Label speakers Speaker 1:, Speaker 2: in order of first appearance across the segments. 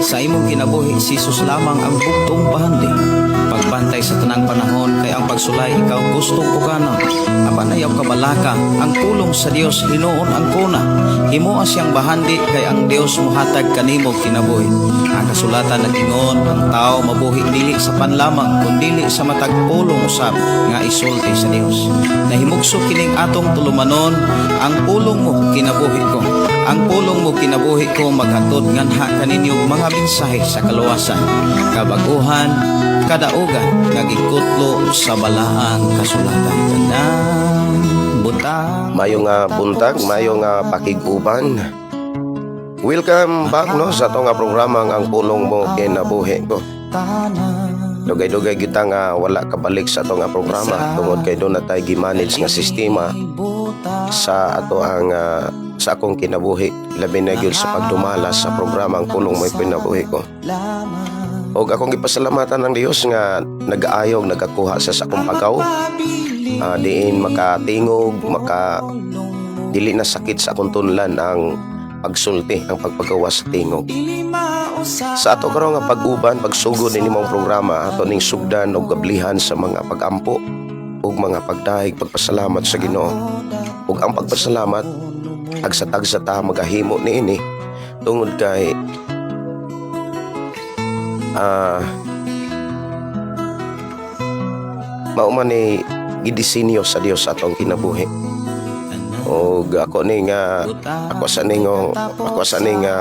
Speaker 1: Sa imong kinabuhi, si Jesus lamang ang bugtong bahandi. Pagbantay sa tanang panahon kay ang pagsulay ikaw gustong pukanon. Apan ayaw kabalaka, ang pulong sa Dios hinuon ang kuna. Himoa siyang bahandi kay ang Dios mohatag kanimo kinabuhi. Ang kasulatan nag-ingon, ang tao mabuhi dili sa panlamang kundili sa matag pulong usab nga isulti sa Dios. Nahimugso kining atong tulumanon, ang pulong mo kinabuhi ko. Ang pulong mo kinabuhi ko maghatod nganha kaninyo mga mensahe sa kaluwasan, kabaguhan, kadaugan nga gikutlo sa balaang kasulatan. Tanang butang.
Speaker 2: Mayo nga buntag, mayo nga pakig-uban. Welcome back, no, sa atong nga programa nga Ang Pulong Mo Kinabuhi Ko. Dugay-dugay kita nga wala kabalik sa atong nga programa tungod kay duna tay gi-manage nga sistema sa ato ang sa akong kinabuhi, labi na gyud sa pagdumala sa programa Ang Pulong Mo Kinabuhi Ko. Og akong gipasalamatan ang Dios nga nag-aayog nagakuha sa akong pagaw. Diin makatingog, maka dili na sakit sa akong tunlan ang pagsulti, ang pagpagawa sa tingog. Sa ato karon nga pag-uban, pagsugod ini mong programa, ato ning sugdan og gablihan sa mga pag-ampo ug mga pagdahig pagpasalamat sa Ginoo. Ug ang pagpasalamat tagsa-tagsa ta magahimo niini tungod kay mao man ni gidisenyo sa Dios atong kinabuhi. Og ako ni nga ako sa ni nga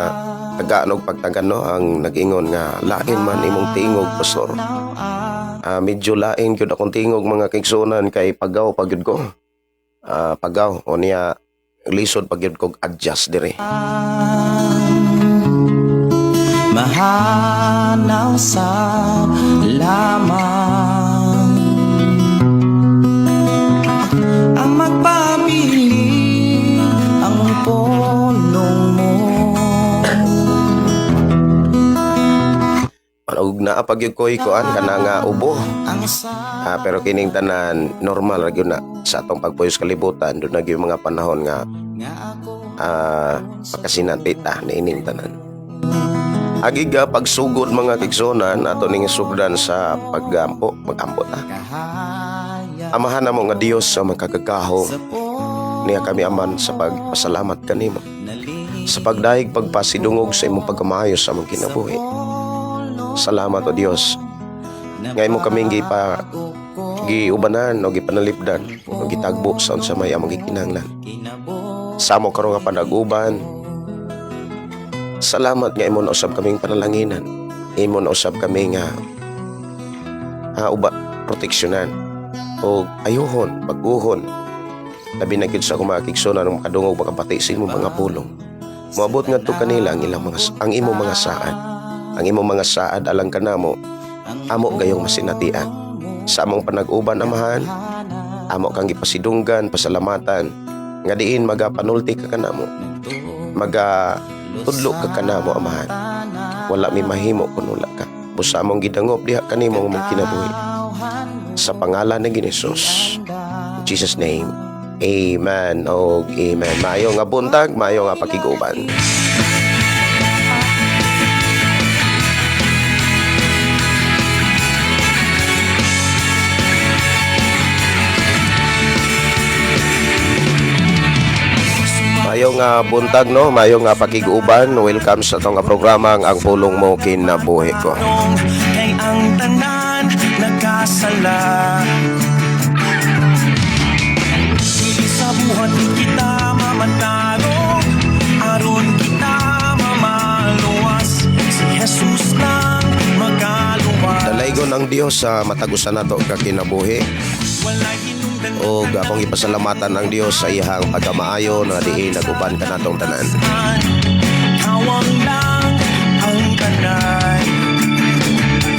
Speaker 2: tagaan og pagtagan, no, ang nag-ingon nga lain man imong tingog, pastor. Medyo lain gyud akong tingog, mga kaigsuonan, kay pagaw pa gyud ko. Pagaw o niya lisod pa gyud kog adjust dire.
Speaker 1: Mahanaw sa lamang ang magpabili ang pulong mo.
Speaker 2: Ug naa pa gyud ko'y kuan kana nga ubo.
Speaker 1: Ang sa
Speaker 2: Pero kining tanan normal ra gyud na sa atong pagpuyo sa kalibutan. Duna gyud mga panahon nga
Speaker 1: nga ako
Speaker 2: pagkasinati ta niining tanan. Agiga pagsugod, mga kaigsuonan, ato ning sugdan sa paggampo, magampo ta.
Speaker 1: Kahaya
Speaker 2: Amahan namo nga Dios sa makagagahom,
Speaker 1: sa
Speaker 2: niya kami, Aman, sa pagpasalamat kanimo
Speaker 1: nali
Speaker 2: sa pagdahig pagpasidungog sa imong pagkamayo sa among kinabuhi. Salamat, o Dios, nga imo kaming giubanan o gipanalipdan o gitagbo sa unsa may among gikinahanglan. Sa amo karon nga panag-uban, salamat nga imo nausab kaming panalanginan. Imo nausab kami nga uba proteksyonan o ayuhon, baguhon. Labi na gyud sa akong mga kaigsuonan ang makadungog, makapati sa imong mga pulong. Moabot ngadto kanila ang imong mga saad. Ang imong mga saad alang kanamo, amo gayong masinatian. Sa among panag-uban, Amahan, amo kang gipasidunggan, pasalamatan nga diin magapanulti ka kanamo, maga tudlo ka kanamo, Amahan. Wala mi mahimo kun wala ka. Busa among gidangop diha kanimo ang among kinabuhi. Sa pangalan ni Jesus. In Jesus' name. Amen og amen. Maayo nga buntag, maayo nga pakiguban. Maayo nga buntag, no, maayo nga pakiguban. Welcome sa atong nga programa Ang Pulong Mo Kinabuhi Ko.
Speaker 3: Kay ang tanan nakasala. Dili sa buhat kita mamatalo, aron kita mamaluwas. Si Jesus lang makaluwas.
Speaker 2: Dalaygon ang Dios sa matag usa nato ka kinabuhi.
Speaker 3: Walay hinungdan.
Speaker 2: Og akong ipasalamatan ang Dios sa iyang pagkamaayo na diin naguban kanatong tanan.
Speaker 3: Kawang lang ang kanay.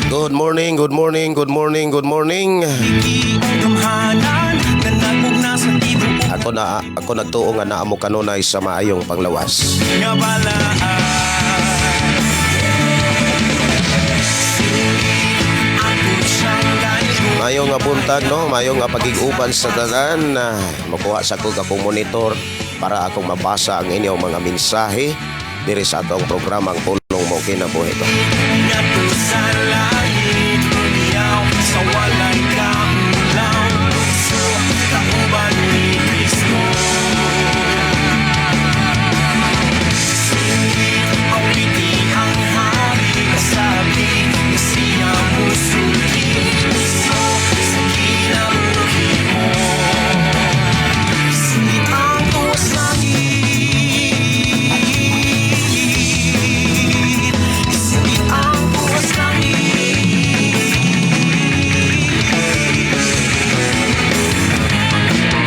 Speaker 2: Good morning, good morning, good morning, good morning.
Speaker 3: Iki ang gamhanan nga nagmugna sa tibuok
Speaker 2: Ako nagtuo nga naa mo kanunay sa maayong panglawas.
Speaker 3: Nga balaan. Ako siyang ganito.
Speaker 2: Mayo nga buntag, no, mayo nga pagig-uban sa tanan. Makuha sa ko akong monitor para akong mabasa ang inyong mga mensahe. diri sa atong programa, Ang Pulong Mo Kinabuhi Ko.
Speaker 3: Ngadto sa langit, Uniyaw sa walay kaulaw, Lukso kauban ni Kristo. Singit, awiti ang hari. Kasabi nga siya musulti mismo sa kinabuhi mo. Singit ang tuwas langit. Singit ang tuwas langit.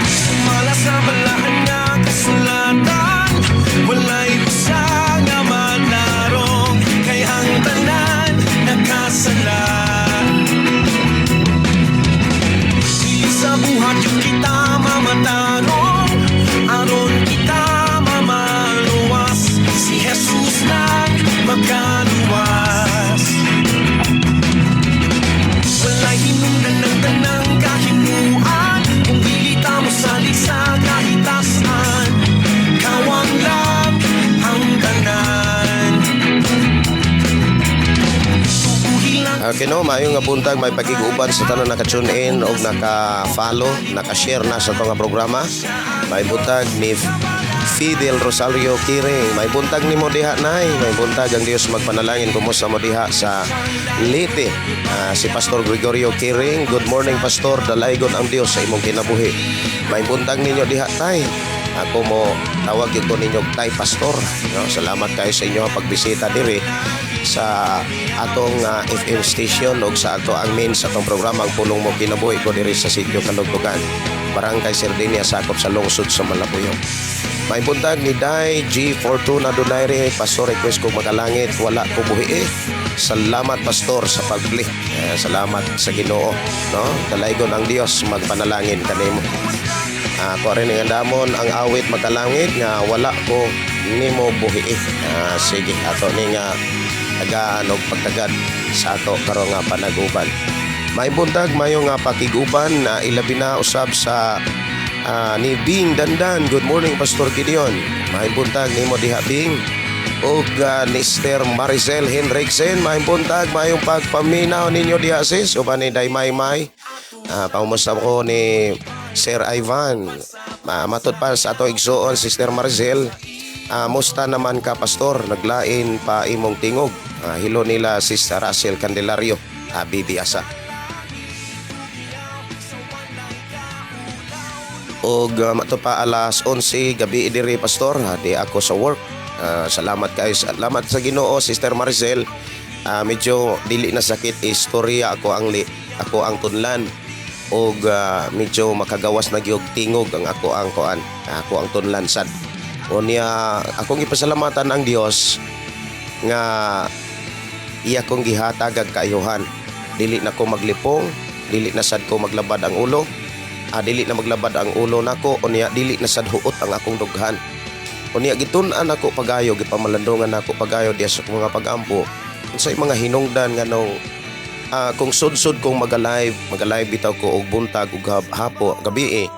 Speaker 3: Sumala sa balahan nga kasulatan, walay usa nga manarong, kay ang tanan nakasala. Dili sa buhat yung kita mamatarong, aron kita mamaluwas. Si Jesus lang makaluwas. Walay hinungdan ng tanang kahimuan kung dili ta mosalig sa kahitasan. Kawang lang ang tanan. Tuuhi lang.
Speaker 2: Okay no, maayong nga buntag, may pagkiguban sa tanan naka-tune in og naka-follow, naka-share na sa atong nga programa. May buntag ni Fidel Rosario Kiring. May buntag nimo diha, nay. May buntag, ang Dios magpanalangin. Kumusta mo diha sa Leyte? Ah, si Pastor Gregorio Kiring. Good morning, Pastor. Dalaygon ang Dios sa imong kinabuhi. May buntag ninyo diha, tay. Ako mo tawag gyud ko ninyo tay pastor. No, salamat kayo sa inyo pagbisita diri sa atong FM station ug sa ato ang main sa atong programa, Ang Pulong Mo Kinabuhi Ko, diri sa Sitio Kalugtugan, Barangay Sardinia, sakop sa lungsod sa Malabuyoc. May buntag ni Dai G Fortuna Donaire. Pastor, request ko Makalangit, Wala Ko Buhi eh. Salamat, Pastor, sa pagpli. Eh, salamat sa Ginoo, no? Dalaygon ang Dios magpanalangin kanimo. Ako rin ang damon ang awit Makalangit nga Wala Ko Nimo Buhi eh. Ah, sige, ato ni nga tagaan og pagtagad sa ato karon nga panaguban. May buntag, mayo nga pakiguban na ilabi na usab sa ni Bing Dandan. Good morning, Pastor Gideon. May buntag nimo diha, Bing. Ug ni Esther Maricel Henriksen, may buntag, mayong pagpaminaw ninyo diha, sis. Uban ni Day May May. Pangumusta ko ni Sir Ivan. Matod pa sa ato igsuon, Sister Maricel. Musta naman ka, Pastor? Naglain pa imong tingog. Hello nila Sister Russell Candelario. Bibi Asa. Og mato pa alas 11 gabi diri, Pastor, di ako sa work. Salamat kayo, salamat sa Ginoo, Sister Maricel. Medyo dili na sakit istorya ako ang tunlan og medyo makagawas na gyud tingog ang ako ang kuan, ako ang tunlan sad. Unya akong gipasalamatan ang Dios nga iya kong gihatag ang kaayuhan. Dili na ko maglipong, dili na sad ko maglabad ang ulo. Dili na maglabad ang ulo nako, unya dili na sad huot ang akong dughan. Unya gitun-an ako pagayo, gipamalandungan ako pagayo diya sa akong mga pagampo. Unsay mga hinungdan nga nung kung sudsud kong maga-live, maga-live bitaw ko og buntag ug hapo, gabi eh.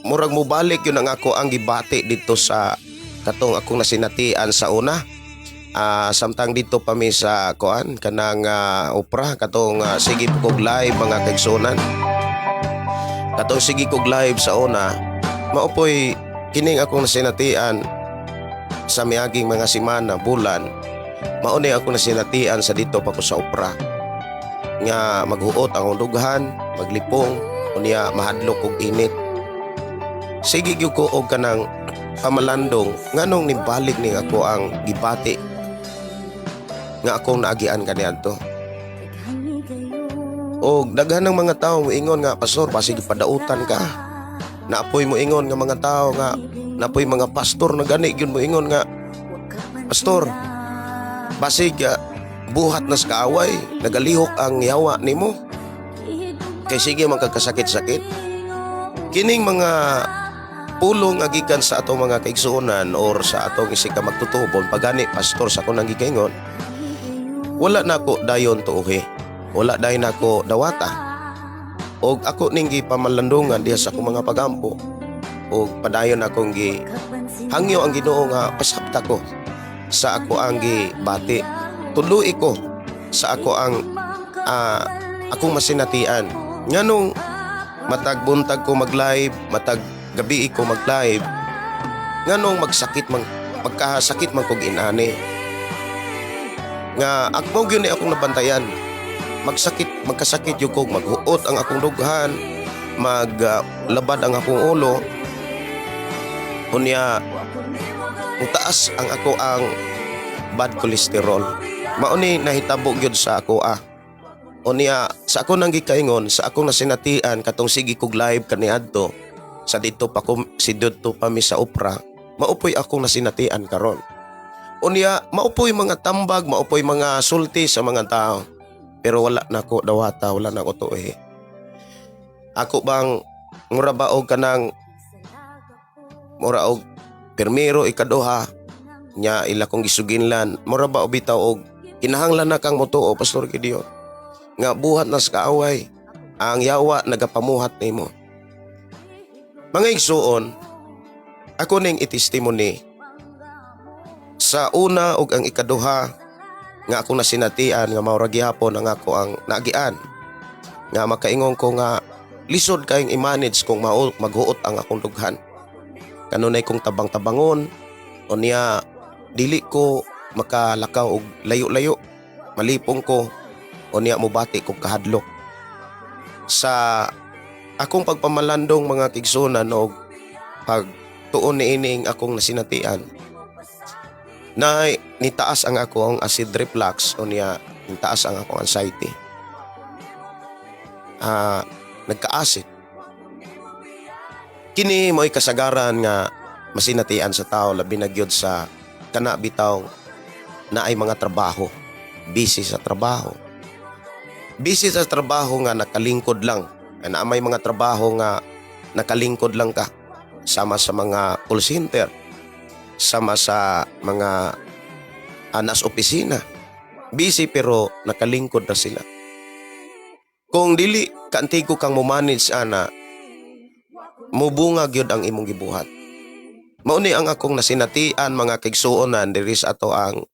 Speaker 2: Murag mobalik yun ang ako ang gibati dito sa katong akong nasinatian sa una. Samtang dito pa mi sa kuan kanang opera katong sige kog live, mga kaigsunan. Katong sige kog live sa una, maopoy kining akong nasinatian sa miaging mga semana, bulan. Mao ni ako nasinatian sa dito pa ko sa opera. Nga maghuot ang dughan, maglipong, unya mahadlok og init. Sige gyud ko og kanang pamalandong nganong nibalik ning ako ang gibati nga akong naagian kaniadto. Og daghan ng mga tao moingon nga, "Pastor, basig padautan ka." Naapoy moingon nga mga tao nga napoy mga pastor na gani gyud moingon nga, "Pastor, basig buhat na sa kaaway, nagalihok ang yawa nimo. Kay sige man kag kasakit-sakit." Kining mga pulong nga gikan sa atong mga kaigsuonan or sa atong isig ka magtutubon, pagani pastor sa akong nanggigaingon, wala na ako dayon tuohi. Wala dayon ako dawata. Og ako ning gipamalandungan diha sa akong mga pagampo. Og padayon akong gi Hangyo ang Ginoo nga pasabta ko sa ako ang gibati. Tudloi ko sa ako ang akong masinatian. Nganong matag buntag ko mag-live, matag gabi ko mag-live, nganong magsakit man, magkasakit man kog inani. Nga ako gyud ni akong nabantayan. Magsakit, magkasakit gyud ko, maghuot ang akong dughan, maglabad ang akong ulo. Unya mutaas ang ako ang bad cholesterol. Mao ni nahitabo gyud sa ako ah. Unya sa ako nang gikaingon, sa akong nasinatian katong sige kog live kaniadto sa didto pa ko si didto pa mi sa opera, mao poy akong nasinatian karon. Unya mao poy mga tambag, mao poy mga sulti sa mga tao. Pero wala na ko dawata, wala na ko tuohi. Ako bang mura ba og kanang mura og pirmiro, ikaduha nya ila kong gisuginlan, mura ba og bitaw og kinahanglan na kang motuo, Pastor Gideon, nga buhat na sa kaaway, ang yawa nagapamuhat nimo. Mga igsuon, ako ning i-testimony sa una ug ang ikaduha nga akong nasinatian nga mao ra gihapon ang ako ang naagian nga makaingon ko nga lisod kayong i-manage kung maghuot ang akong dughan, kanunay kong tabang-tabangon. Unya dili ko makalakaw og layo-layo, malipong ko. Unya mobati kog kahadlok sa akong pagpamalandong, mga kaigsuonan, og pagtuon niining akong nasinatian na nitaas ang ako ang acid reflux. Unya nitaas ang akong anxiety, nagka-acid. Kini mo'y kasagaran nga masinatian sa tao, labi na gyud sa kana bitaw na ay mga trabaho, busy sa trabaho, busy sa trabaho nga nakalingkod lang, na may mga trabaho nga nakalingkod lang ka, sama sa mga call center, sama sa mga nas opisina, busy pero nakalingkod na sila. Kung dili kaantigo kang mo manage ana, mubunga gyud ang imong gibuhat. Mao ni ang akong nasinatian, mga kaigsuonan, diri sa ato ang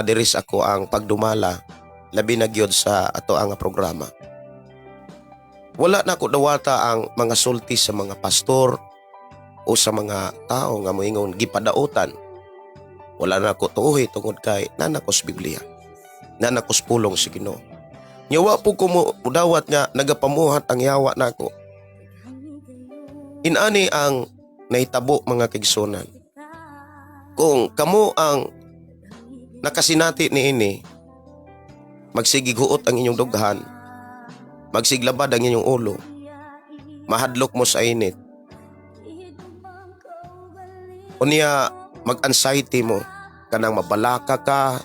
Speaker 2: diri sa ako ang pagdumala, labi na gyud sa ato ang programa. Wala na ko dawata ang mga sulti sa mga pastor o sa mga tao nga moingon gipadautan. Wala na ko tuohi tungod kay naa na ko sa Biblia. Naa na ko sa pulong sa Ginoo. Nya wa po ko mo dawat nga nagapamuhat ang yawa nako. Inani ang nahitabo, mga kaigsuonan. Kung kamo ang nakasinati niini, magsigig huot ang inyong dughan, magsiglabad ang inyong ulo, mahadlok mo sa init, unya mag-anxiety mo, kanang mabalaka ka,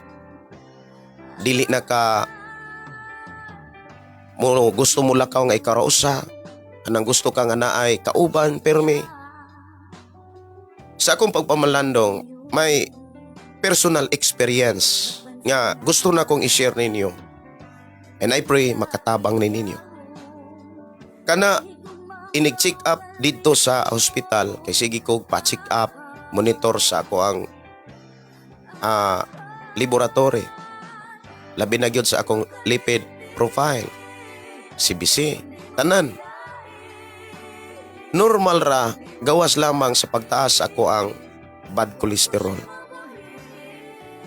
Speaker 2: dili na ka mo gusto mo lakaw nga ikaw ra usa, anang gusto ka nga naay kauban permi. Sa akong pagpamalandong, may personal experience nga gusto na kong i-share ninyo. And I pray makatabang ni ninyo. Kana inig-check up dito sa hospital kay sige ko pa-check up, monitor sa ako ang laboratory. Labi na gyud sa akong lipid profile, CBC, tanan. Normal ra, gawas lamang sa pagtaas ako ang bad cholesterol.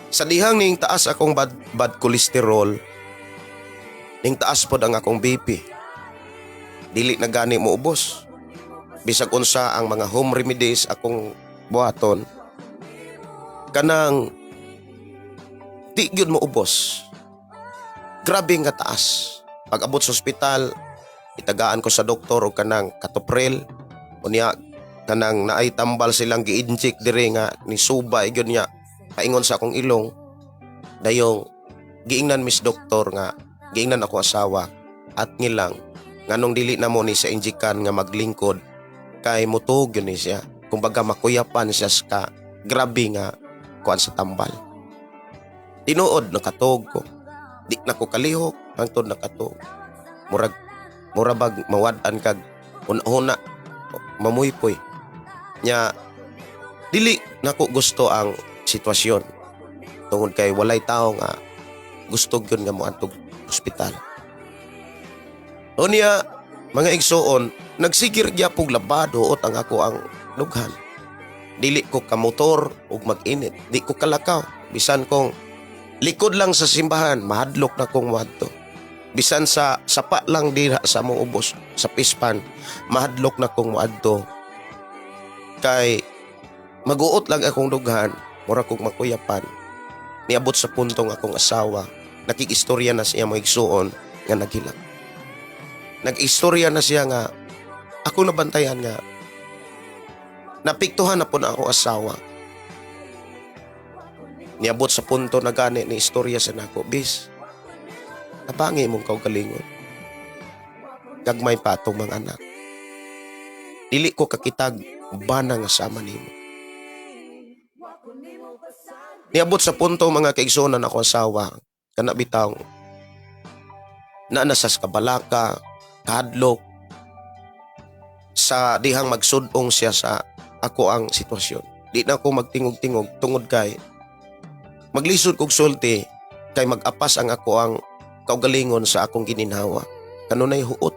Speaker 2: Sa dihang ning taas akong bad cholesterol, ning taas pod ang akong BP. Dili na gani mo ubos. Bisag unsa ang mga home remedies akong buhaton, kanang di gyud mo ubos. Grabe nga taas. Pag abot sa ospital, itagaan ko sa doktor og kanang captopril. Unya kanang naay tambal silang gi-inject dire nga ni subay gyud niya paingon sa akong ilong. Dayong giingnan mis doktor nga giingnan ako asawa at ngilang nganong dili na mo ni sa injikan nga maglingkod kay mutug yun ni siya. Kumbaga makuyapan siya sa grabe nga kuan sa tambal. Tinuod nakatug ko. Di na ko kalihok hangtod nakatug. Murag mura bag mawad-an kag una-una mamuypoy. Nya Dili nako gusto ang sitwasyon tungod kay walay tao nga gusto gyud nga moadtog ospital. Unya, mga igsuon, nagsigir gyapong labad, huot ang ako ang dughan. Dili ko kamotor ug mag-init, di ko kalakaw. Bisan kong likod lang sa simbahan, mahadlok na kong moadto. Bisan sa sapa lang dira sa among ubos, sa pispan, mahadlok na kong moadto. Kay maguot lang akong dughan, mura kong makuyapan. Niabot sa puntong akong asawa, nakikistorya na siya, mga igsuon, nga naghilak. Nag-istorya na siya nga ako nabantayan nga napiktuhan na po na akong asawa. Niabot sa punto na gani ni istorya sa nako, "Bis, napangi mong kaugalingon. Gagmay pa atong mga anak. Dili ko kakitag bana nga sama nimo." Niabot sa punto, mga kaigsuonan, ako asawa, kana bitaw na nasa kabalaka, kahadlok sa dihang magsudong siya sa ako ang sitwasyon. Di na ako magtingog-tingog tungod kay maglisod kog sulti kay mag-apas ang ako ang kaugalingon sa akong gininhawa. Kanunay huot.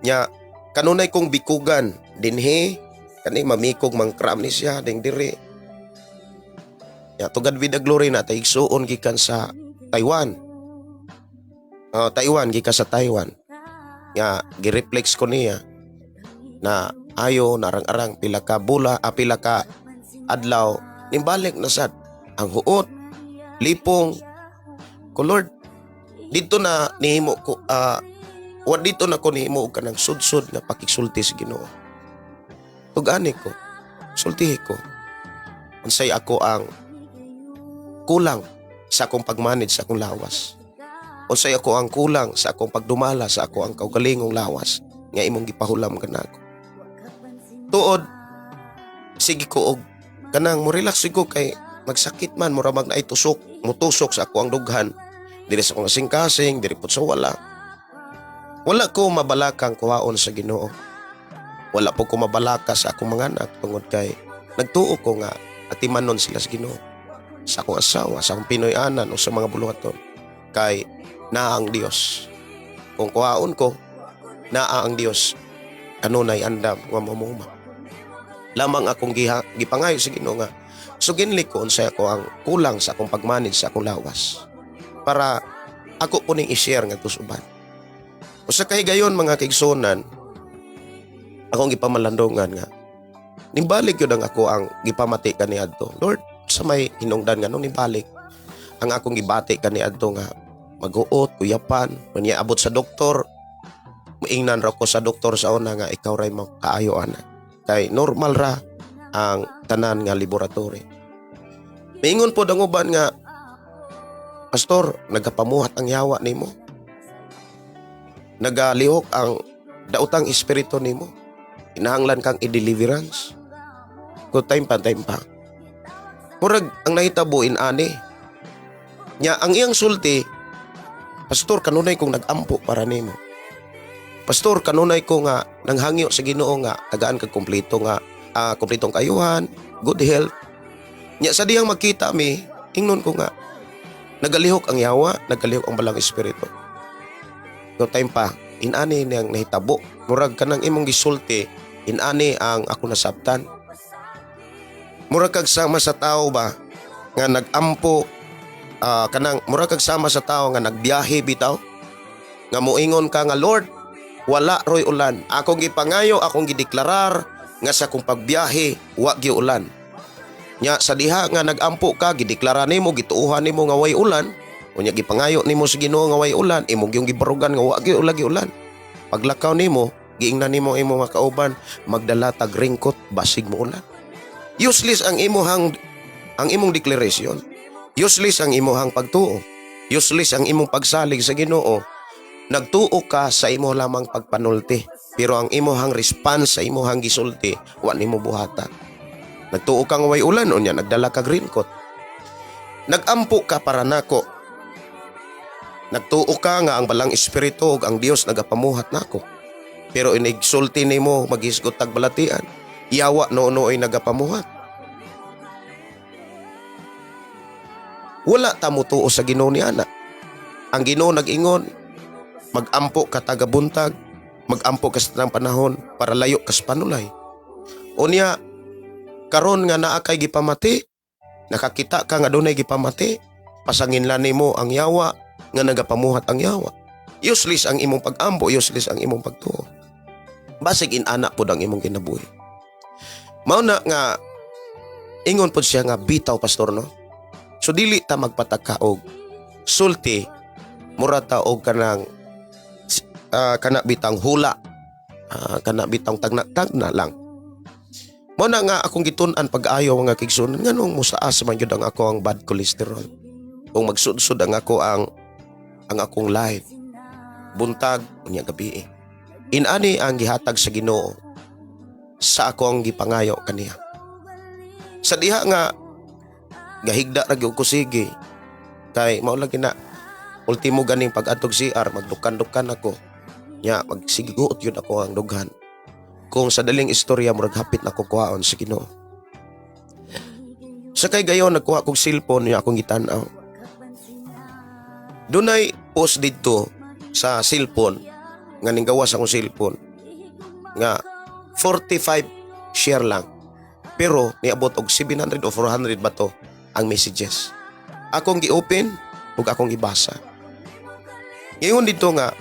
Speaker 2: Nya kanunay kong bikugan dinhi kani mamikog mangkram ni siya ding diri. Ya, to God be the glory na tay igsuon gikan sa Taiwan. Oh, Taiwan, gikan sa Taiwan. Nga gireflex ko niya na ayo narang-arang pila ka bula, pila ka adlaw, nimbalik na sad ang huot, lipong ko. Lord, dito na nihimo ko, wa dito na ko nihimo og kanang sudsod nga pakigsulti sa Ginoo. Tug-ani ko, sultihi ko unsay ako ang kulang sa akong pagmanage sa akong lawas, unsay ako ang kulang sa akong pagdumala sa ako ang kaugalingong lawas nga imong gipahulam kanako. Tuod sige ko og kanang mo relax ko kay magsakit man, mura mag naay tusok, mutusok sa ako ang dughan diri sa akong kasing-kasing diri pud sa wala. Wala ko mabalakang kuhaon sa Ginoo. Wala po ko mabalaka sa akong mga anak tungod kay nagtuo ko nga atimanon sila sa Ginoo, sa akong asawa, sa akong Pinoy-anan o sa mga buluhaton, kay naa ang Dios. Kung kuhaon ko, naa ang Dios kanunay andam nga mamuma. Lamang akong gipangayo sa Ginoo nga suginli ko unsay ako ang kulang sa akong pagmanage sa akong lawas para ako po ning i-share ngadto sa uban. O sa kahigayon, mga kaigsuonan, akong gipamalandungan nga nimbalik yun ang ako ang gipamati kaniadto. Lord, sa may hinungdan nga nung nimbalik ang akong gibati kaniadto nga maghuot, kuyapan, unya abot sa doktor, maingnan ra ko sa doktor sa una nga ikaw ray makaayo ana. Kay normal ra ang tanan nga laboratory. Maingon po ang uban nga, "Pastor, nagapamuhat ang yawa nimo. Nagalihok ang daotang espiritu nimo. Kinahanglan kang i-deliverance." Kung time pa, time pa. Murag ang nahitabo in-ani. Nya ang iyang sulti, "Pastor, kanunay kong nag-ampo para nimo. Pastor, kanunay ko nga nanghangyo sa Ginoo nga tagaan kag kompleto nga kompletong kayuhan, good health." Nya sa dihang magkita mi, ingnon ko nga nagalihok ang yawa, nagalihok ang balang espiritu. No time pa, inani niyang nahitabo. Murag kanang imong gisulti, inani ang ako nasabtan. Murag kag sama sa tao ba nga nagampo, kanang murag kag sama sa tao nga nagbiyahe bitaw nga moingon ka nga, "Lord, wala roy ulan. Akong gipangayo, akong gideklarar nga sa akong pagbiyahe wa gyud ulan." Nya sa diha nga nagampo ka, gideklara nimo, gituohan nimo nga way ulan, unya gipangayo nimo sa Ginoo nga way ulan, imo gyung gibarugan nga wa gyud lagi ulan. Paglakaw nimo, giingnan nimo ang imong mga kauban, "Magdala tag raincoat, basig mo ulan." Useless ang imong declaration. Useless ang imuhang pagtuo. Useless ang imong pagsalig sa Ginoo. Nagtuo ka sa imo lamang pagpanulti, pero ang imuhang response sa imuhang gisulti, wa nimo buhata. Nagtuo ka nga way ulan, unya nagdala ka raincoat. Nagampo ka para nako. Nagtuo ka nga ang balang espiritu ug ang Dios nagapamuhat nako. Pero inigsulti nimo, maghisgot tag balatian. Yawa no ay nagapamuhat. Wala ta motuo sa Ginoo ni ana. Ang Ginoo nag-ingon, magampo ka taga buntag, magampo ka sa tanang panahon para layo ka sa panulay. Unya karon nga naa kay gipamati, nakakita ka nga dunay gipamati, pasanginlan nimo ang yawa nga nagapamuhat ang yawa. Useless ang imong pag-ampo, useless ang imong pagtuo. Basig inana pod ang imong kinabuhi. Mao na nga ingon pod siya nga bitaw, pastor, no. So dili ta magpataka og sulti, mura ta og kanang kana bitang hula, kana bitang tagna-tagna lang. Mao na nga akong gitun-an pag-ayo, mga kaigsuonan, nganong musaas man gyud ang ako ang bad cholesterol. Kung magsudsod ang ako ang akong life buntag unya gabi. Inani ang gihatag sa Ginoo sa ako ang gipangayo kaniya. Sa diha nga gahigda ra gyud ko sige kay mao lagi na ultimo ganing pag-adtog CR, magdukan-dukan ako. Nya magsige guot yun ako ang dughan. Kung sa daling istorya, murag hapit na ko kuhaon sa Ginoo. Sa kay gayon nagkuha kog cellphone niya, akong gitan-aw. Dunay post didto sa cellphone nga ning gawas akong cellphone nga 45 share lang. Pero niabot og 700 o 400 ba to ang messages. Akong gi-open ug akong gibasa. Ngayon dito nga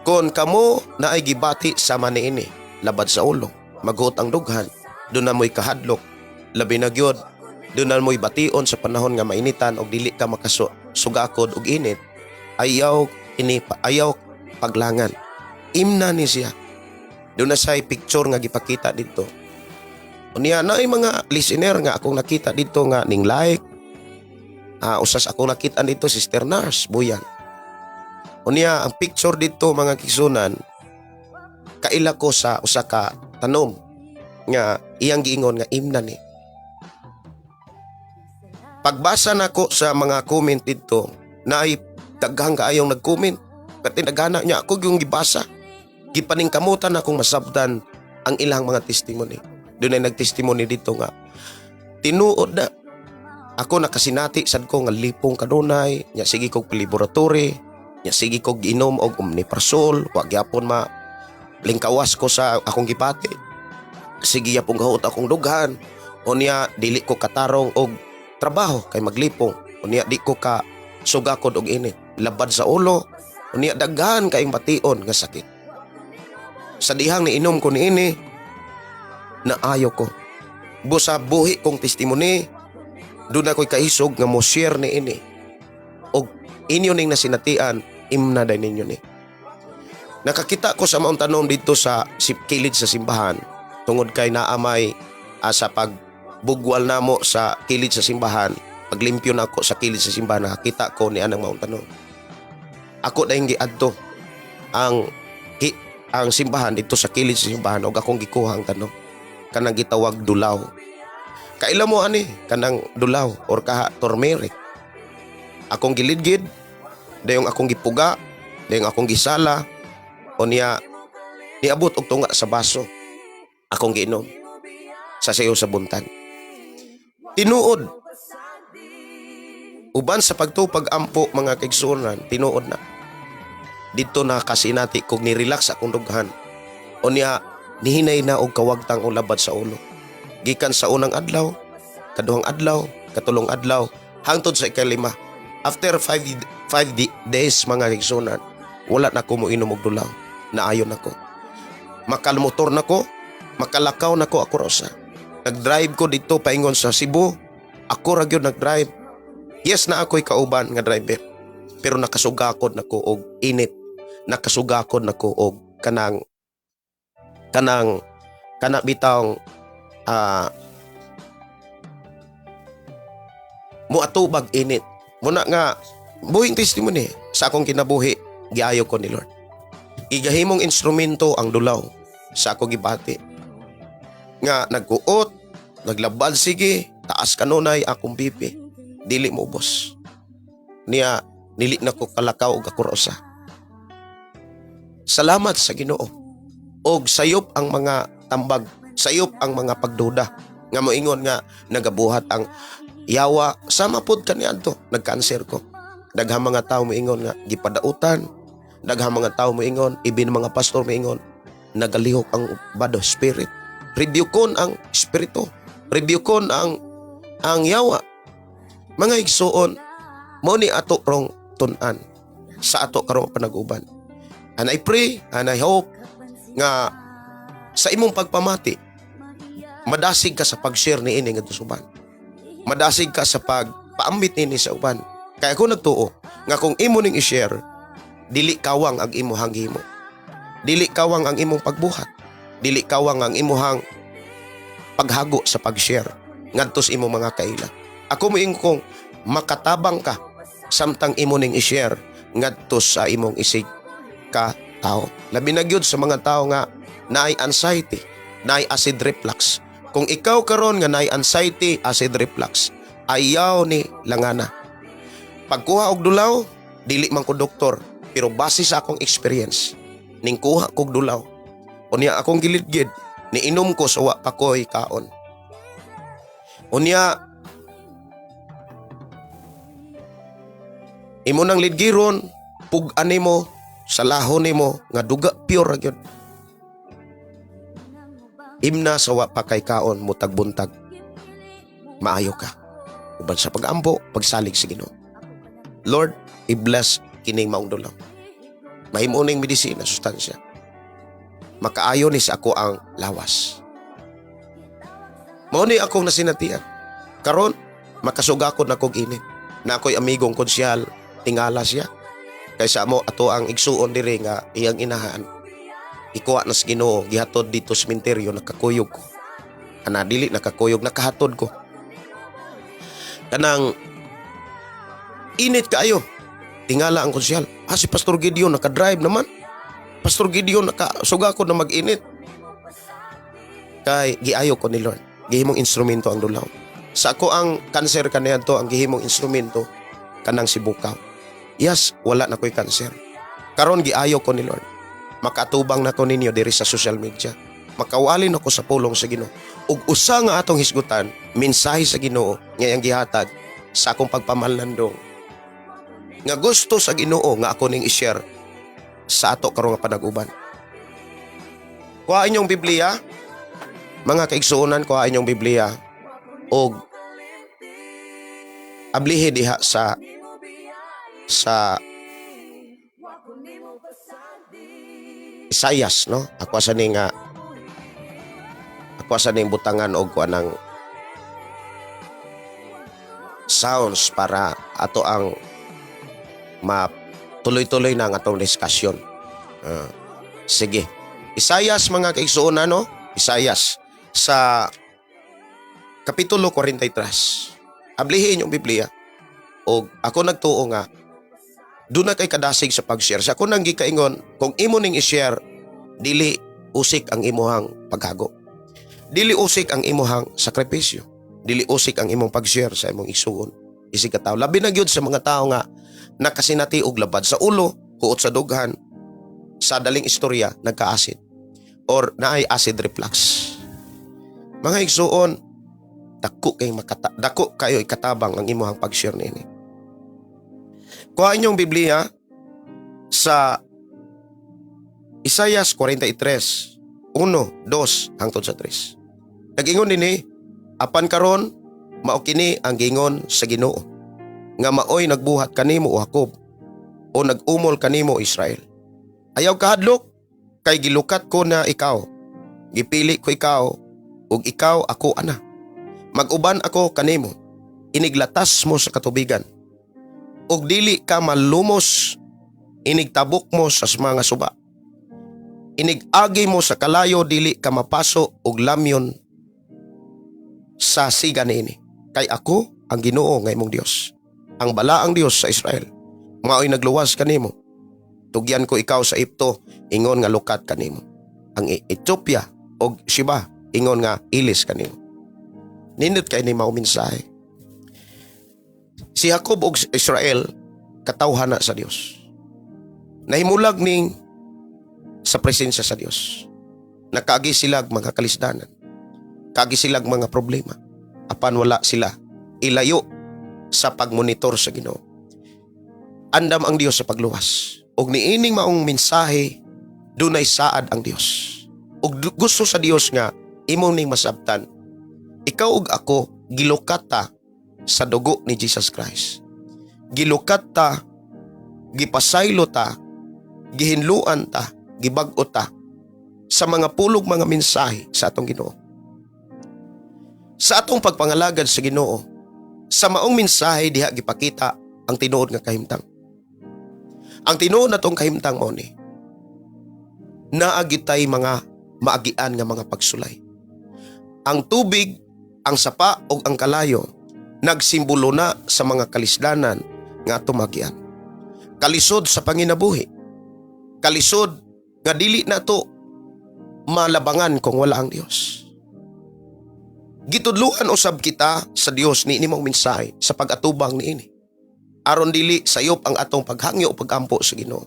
Speaker 2: kon kamo na ay gibati sama niini, labad sa ulo, maguot ang dughan, duna mo'y kahadlok, labi na gyud duna mo'y bation sa panahon nga mainitan og dili ka makasu sugakod og init, ayaw ini, ayaw paglangan. Imna ni siya. Duna say picture nga gipakita dito. Unya na ay mga listener nga akong nakita dito nga ning like. Usas akong nakita dito, Sister Nurse Buyan. Unya ang picture dito, mga kaigsuonan, kaila ko sa usa ka tanom nga iyang giingon nga imna ni. Pagbasa nako sa mga comment dito na ay daghang kaayong nag-comment. Pati nagana niya ako yung gibasa. Gipaningkamutan akong masabtan ang ilang mga testimony. Duna ay nagtestimony dito nga tinuod na ako nakasinati sad ko nga lipong kanunay nya, sige kog laboratory nya, sige kog inom og omeprazole, wa gyapon ma lingkawas ko sa akong gibati, sige yapong gahuot akong dughan. Unya dili ko katarong og trabaho kay maglipong. Unya di ko ka sugakod og init, labad sa ulo. Unya daghan kaayong bation nga sakit. Sa dihang niinom ko niini, naayo ko. Busa buhi kong testimony, duna ko'y kaisog nga mo share ni ini. Og inyo ning nasinatian, imna day ninyo ni. Nakakita ko sa maong tanom dito sa kilid sa simbahan tungod kay naamay sa pagbugwal namo sa kilid sa simbahan, paglimpyo nako sa kilid sa simbahan, nakakita ko ni anang maong tanom. Ako dayong giadto ang simbahan dito sa kilid sa simbahan og akong gikuha ang tanom kanang gitawag dulaw. Kaila mo ani kanang dulaw or kaha turmeric? Akong gilidgid, dayong akong gipuga, dayong akong gisala. Unya niabot og tunga sa baso. Akong giinom sa sayo sa buntag. Tinuod. Uban sa pagtupag ampo, mga kaigsuonan, tinuod na. Dito na kasinati kog ni-relax akong dughan. Unya nihinay na og kawagtang og labad sa ulo. Gikan sa unang adlaw, kaduhang adlaw, katulong adlaw, hangtod sa ikalima. After 5 days, mga kaigsuonan, wala na ko moinom og dulaw. Naayon ako. Makalmotor na ko, makalakaw na ko ako rosa. Nag-drive ko dito paingon sa Cebu. Ako ra gyud nag-drive. Yes, na ako'y kauban nga driver. Pero nakasugakod na ko og init. Nakasugakod na ko og kanang kanang kana bitawng muatubag init. Muna nga buhing testimony sa akong kinabuhi, giayo ko ni Lord. Gigahimong instrumento ang dulaw sa ako gibati. Nga nagkuot, naglabad sige, taas kanunay akong BP. Dili mo ubos. Niya dili na ko kalakaw og ako rosa. Salamat sa Ginoo. Og sayop ang mga tambag, sayop ang mga pagduda nga moingon nga nagabuhat ang Yawa sama pod kaniadto nagkanser ko. Daghang mga tao moingon nga gipadautan. Daghang mga tao moingon, ibin mga pastor moingon, nagalihok ang bad spirit. Rebuke ang espiritu. Rebuke ang yawa. Mga igsuon, mo ni ato rong tun-an sa ato karong panag-uban. And I pray and I hope nga sa imong pagpamati, madasig ka sa pag-share ni ini ngadto sa uban. Madasig ka sa pagpaambit nini sa uban. Kaya ako nagtuo nga kung imo ning i-share, dili kawang ang imuhang gihimo. Dili kawang ang imong pagbuhat. Dili kawang ang imuhang paghago sa pag-share ngadto sa imong mga kaila. Ako moingon kong makatabang ka samtang imo ning i-share ngadto sa imong isig ka tao. Labi na gyud sa mga tao nga naay anxiety, naay acid reflux. Kung ikaw karon nga naay anxiety, acid reflux, ayaw ni langana. Pagkuha og dulaw, dili man ko doktor, pero base sa akong experience, ning kuha kog dulaw. Unya akong gilidgid, niinom ko sa wa pa ko'y kaon. Unya imo nang lidgiron, pug-an nimo sa lahon nimo nga duga pure ra gyud. Imna sa wa pa kay kaon mutag buntag. Maayo ka. Uban sa pag-ampo, pagsalig sa Ginoo. Lord, i-bless kining maong dulaw. Mahimo ning medisina, sustansya. Makaayo ni sa ako ang lawas. Mao ni akong nasinatian. Karon, makasugakod na kog init. Na ako'y amigong konsyal, tingala siya. Kaysa mo ato ang igsuon diri nga iyang inahan. Ikuha na sa Ginoo, gihatod dito sa sementeryo, nakakuyog ko. Ana dili nakakuyog, nakahatod ko. Kanang init kaayo. Tingala ang konsyal. Ah, si Pastor Gideon naka-drive naman. Pastor Gideon nakasugakod na mag-init. Kay giayo ko ni Lord. Gihimong instrumento ang dulaw. Sa ako ang kanser kaniadto ang gihimong instrumento kanang sibukaw. Yes, wala na ko'y kanser. Karon giayo ko ni Lord. Makatubang na ko ninyo diri sa social media. Makawali na ko sa pulong sa Ginoo. Ug usa nga atong hisgutan, mensahe sa Ginoo nga iyang gihatag sa akong pagpamalandong. Nga gusto sa Ginoo nga ako ning i-share sa ato karong nga panag-uban. Kuha inyong Biblia, mga kaigsuonan, kuha inyong Biblia og ablihi diha sa Isayas, no? Ako asa ning butangan og kuha ng sounds para ato ang matuloy-tuloy na ang atong discussion. Ah, sige. Isayas, mga kaigsuonan, no? Isayas sa Kapitulo 43. Ablihin yung Biblia. O ako nagtuo nga doon na kay kadasig sa pag-share. Sa ako nang gikaingon, kung imo ning i-share, dili usik ang imuhang paghago. Dili usik ang imuhang sakripisyo. Dili usik ang imong pag-share sa imong igsuon. Isig ka tao. Labi na gyud sa mga tao nga nakasinati og labad sa ulo, huot sa dughan, sa daling istorya, nagka-acid or naay acid reflux. Mga igsuon, dako kayo ikatabang ang imuhang pag-share niini. Kuha inyong Biblia sa Isayas 43, 1, 2 hangtod sa 3. Nag-ingon dinhi, "Apan karon mao kini ang giingon sa Ginoo nga maoy nagbuhat kanimo, o Jacob, o nag-umol kanimo, Israel. Ayaw kahadlok kay gilukat ko na ikaw. Gipili ko ikaw ug ikaw ako ana. Mag-uban ako kanimo. Iniglatas mo sa katubigan ug dili ka malumos, inigtabok mo sa mga suba. Inig-agi mo sa kalayo, dili ka mapaso ug lamyon sa siga niini. Kay ako ang Ginoo nga imong Dios, ang balaang Dios sa Israel. Maoy nagluwas kanimo. Tugyan ko ikaw sa Ehipto, ingon nga lukat kanimo. Ang Ethiopia og Sheba, ingon nga ilis kanimo." Nindot kay ni mao mensahe. Si Jacob og Israel katawhan na sa Dios. Nahimulag ning sa presensya sa Dios. Nakaagi silag mga kalisdanan. Kaagi silag mga problema. Apan wala sila Ilayo sa pagmonitor sa Ginoo. Andam ang Dios sa pagluwas. Ug niining maong mensahe, dunay saad ang Dios. Ug gusto sa Dios nga imo ning masabtan. Ikaw ug ako gilukat ta sa dugo ni Jesus Christ. Gilukat ta, gipasaylo ta, gihinluan ta, gibag-o ta sa mga pulog, mga mensahe sa atong Ginoo. Sa atong pagpangalagad sa Ginoo, sa maong mensahe diha gipakita ang tinuod nga kahimtang. Ang tinuod natong kahimtang mao ni naa gitay mga maagian nga mga pagsulay. Ang tubig, ang sapa ug ang kalayo nagsimbolo na sa mga kalisdanan nga atong maagian. Kalisod sa panginabuhi. Kalisod nga dili na to malabangan kung wala ang Dios. Gitudluan usab kita sa Dios ni maong mensahe sa pag-atubang niini. Aron dili sayop ang atong paghangyo o pagampo sa Ginoo.